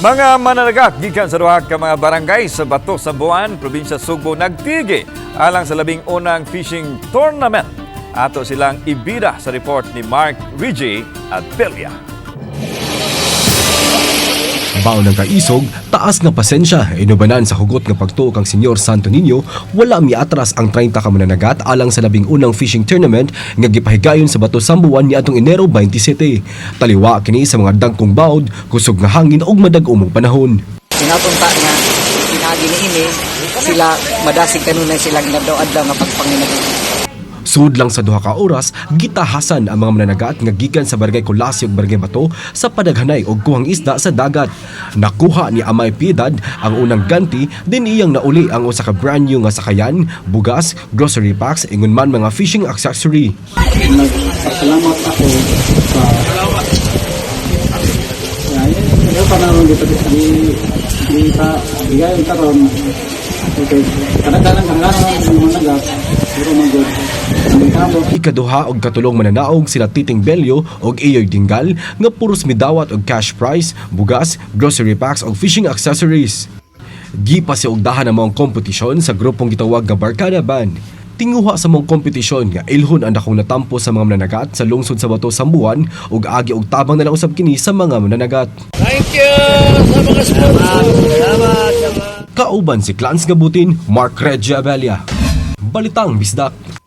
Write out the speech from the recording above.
Mga mananagat gikan sa duha ka mga barangay sa Bato, Samboan, probinsya Sugbo, nagtigi alang sa 11 fishing tournament. Ato silang ibida sa report ni Mark Rigi at Pelia. Baon ng kaisog, taas nga pasensya, inubanan sa hugot nga pagtuo kang Senyor Santo Niño, wala miatras ang 30 ka mananagat alang sa 11 fishing tournament nga gipahigayon sa Bato, Samboan niadtong Enero 27. Taliwa kini sa mga dagkong bawd, kusog nga hangin ug madag-umong panahon. Hinatunta nga pinaagi ni ini sila madasig kanunay silang inadlaw-adlaw nga pagpanginabuhi. Sud lang sa 2 ka oras, gitahasan ang mga mananagat nga gikan sa Barangay Colasio ug Barangay Bato sa padaghanay og kuhang isda sa dagat. Nakuha ni Amay Piedad ang unang ganti din iyang nauli ang usa ka brand new nga sakayan, bugas, grocery packs, ingon man mga fishing accessory. Nagpasalamat ako sa yung panahon dito di di ta bigay karon. Okay, kadaghanan kadaghanan ng mga nagat pero magod ang kamo. Ikaduha og katulong mananaog sila Titing Belyo og Iyoy Dinggal nga puros midawat og cash prize, bugas, grocery packs og fishing accessories. Gipa si ugdahan ang maong kompetisyon sa grupong gitawag nga Barkada Band. Tinguha sa maong kompetisyon nga ilhon ang dakong natampo sa mga mananagat sa lungsod sa Bato, Samboan ug agi og tabang na lang usab kini sa mga mananagat. Thank you sa mga sponsor. Salamat. Kauban si Clans Gabutin, Mark Regia Abella. Balitang Bisdak.